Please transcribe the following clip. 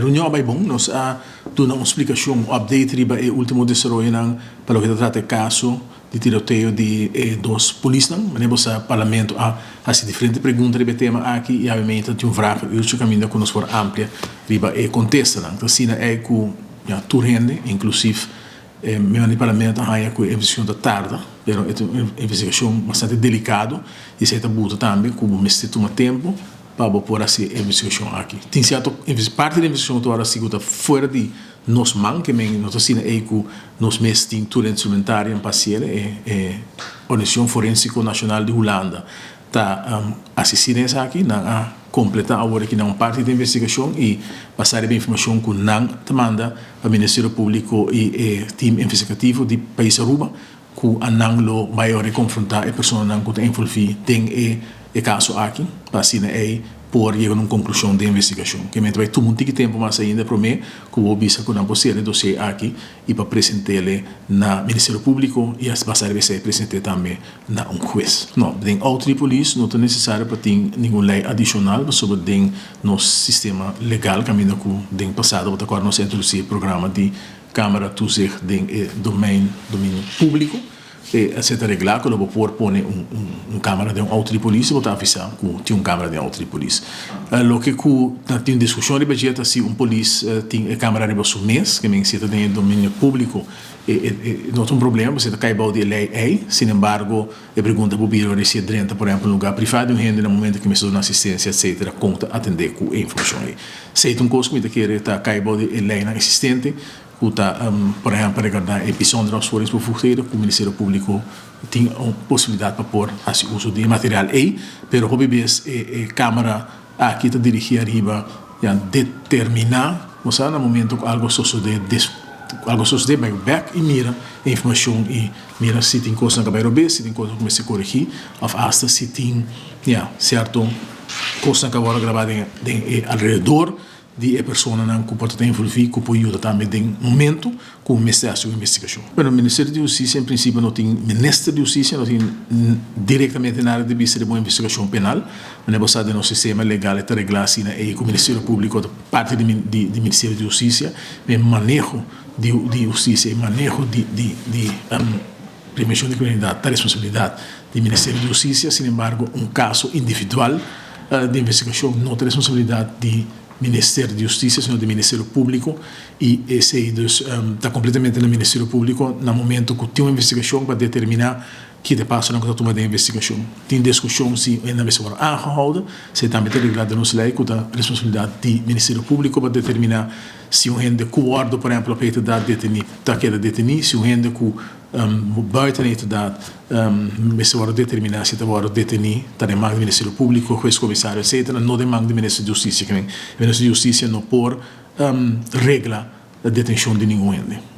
Reunion a bai bon, nos a duna un splikashon, un update riba e último desaroyonan pa loke ta trata e kaso di tiroteo di e dos polisnan. Manera bo sa, Parlamento a hasi diferente pregunta riba e tema aki i awe ta tin un vragenuurtje kaminda ku nos por amplia riba e kontestanan. Ta asina ei ku ya tur hende, inklusief e miembronan di Parlamento a haña ku e investigashon ta tarda, pero e ta un investigashon bastante delikado i esei ta buta tambe ku bo mester tuma tempu pa bo por hasi e investigashon aki. Tin sierto parti di e investigashon ku ta wòrdu hasi ku ta fuera di nos man, ke men no ta asina ei ku nos mes tin tur e instrumentario pa hasiel. E Organisashon Forensiko Nashonal di Hulanda ta asistí den esaki. Nan a kompletá awor aki nan un parti di e investigashon i basá riba e informashon ku nan ta manda pa Ministerio Públiko i e tim investigativo di pais Aruba ku a nan lo bai ora konfrontá e personanan ku ta envolví den e e kaso aki pa asina ei por yega na un konklushon den investigashon. Ke mester bai tuma un tiki tempu mas ainda promé ku bo bisa ku nan por sera e dosié aki i pa present'é na Ministerio Públiko i a basá riba esei present'é tambe na un hues. No, den outo di polis no ta nesesario pa tin ningun lei adishonal pasobra den nos sistema legal kaminda ku den pasado bo ta kòrda nos a introdusí e programa di Camera toezicht den e domein, dominio, públiko. E a ser ta reglá ku lo bo por pone un un camera den un outo di polis i bo ta avisá ku tin un camera den outo di polis. Loke ku ta tin diskushon riba dje ta si un polis tin e camera riba su mes, ke men si e ta den e dominio públiko e e no ta un problema pasobra e ta kai bou di e lei ei. Sin embargo e pregunta por bira ora si e drenta por ehèmpel un lugá privá di un hende na momento ku mester duna asistensia etsetera kon ta atendé ku e informashon ei. Esei ta un kos ku mi ta kere ta kai bou di e leinan eksistente ku ta, por ehèmpel, regardá e bijzondere opsporingsbevoegdheden ku Ministerio Públiko tin un posibilidat pa por hasi uso di e material ei, pero hopi bes e kámara aki ta dirigí ariba ya determiná, bo sa, na momento ku algu a sosodé, ku algu a sosodé bai bèk i mira e informashon i mira si tin kosnan ku a bai robes, si tin kosnan ku mester koregí òf asta si tin ya sierto kosnan ku a wòrdu grabá den e alrededor di e personanan ku por ta envolví ku por yuda tambe den momento ku mester hasi un investigashon. Bueno, Ministerio di Hustisia en prinsipio no tin, Minister di Hustisia no tin direktamente nada di bista riba un investigashon penal. Manera bo sa den nos sistema legal e ta reglá asina ei ku Ministerio Públiko ta parti di di Ministerio di Hustisia. E maneho di di hustisia, e maneho di di di prevenshon di kriminalidat ta responsabilidat di Ministerio di Hustisia. Sin embargo, un kaso individual di investigashon no ta responsabilidat di Ministerio di Hustisia sino di Ministerio Públiko i esei dus ta kompletamente na Ministerio Públiko na momento ku tin un investigashon pa determiná ki ta e pasonan ku ta tuma den investigashon. Tin diskushon si hende mester wòrdu aangehouden, esei tambe ta reglá den nos lei ku ta responsabilidat di Ministerio Públiko pa determiná si un hende ku wòrdu por ehèmpel op heterdaad detení ta keda detení, si un hende ku Buiten heterdaad mester wòrdu determiná si ta wòrdu detení ta den man di Ministerio Públiko, hues, komisario etcetera, no den man di Minister di Hustisia. Minister di Hustisia no por regla detenshon di ningun hende.